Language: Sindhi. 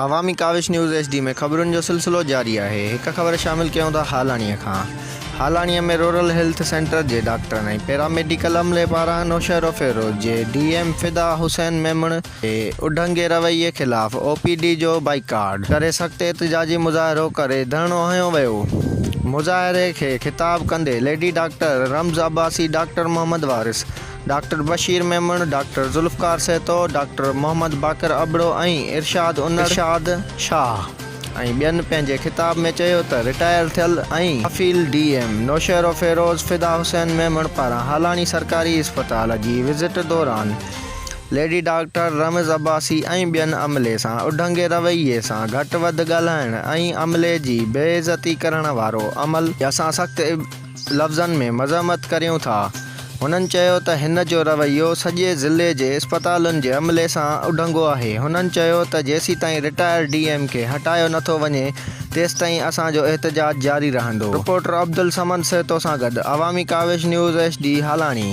عوامي ڪاوش نيوز ايڇ ڊي ۾ خبرن جو سلسلو جاري آهي هڪ خبر شامل ڪيون ٿا هالاڻي کان هالاڻي ۾ رورل هيلٿ سينٽر جي ڊاڪٽرن ۽ پيرا ميڊيڪل عملي پاران نوشهروفيروز جي ڊي ايم فدا حسين ميمڻ جي اڍنگي رويي خلاف او پي ڊي جو بائيڪاٽ ڪري سخت احتجاجي مظاهرو ڪري ڌرڻو هنيو ويو مظاهري کي خطاب ڪندي lady doctor Ramz Abbasi doctor Muhammad Waris doctor Bashir Memon, doctor Zulfiqar Sahito, doctor Muhammad Baqir Abro ۽ Irshad Unar, Irshad Shah ۽ ٻين پنهنجي خطاب ۾ چيو ته رٽائر ٿيل ۽ افيل ڊي ايم نوشهروفيروز فدا حسين ميمڻ پاران هالاڻي سرڪاري اسپتال جي وزٽ دوران ليڊي ڊاڪٽر رمز عباسي ۽ ٻين عملي سان اڍنگي رويي سان گهٽ وڌ ڳالهائڻ ۽ عملي جي بي عزتي ڪرڻ وارو عمل اسان سخت لفظن ۾ مذمت ڪريون ٿا. هنن چيو ته هن جو رويو سڄي ضلعي جي اسپتالن جي عملي سان اڍنگو آهي. هنن چيو ته جيسيتائين رٽائرڊ ڊي ايم کي هٽايو نٿو وڃي تيستائين اسان جو احتجاج جاري رهندو. رپورٽر عبدالصمد سهتو سان گڏ عوامي ڪاوش نيوز ايڇ ڊي هالاڻي.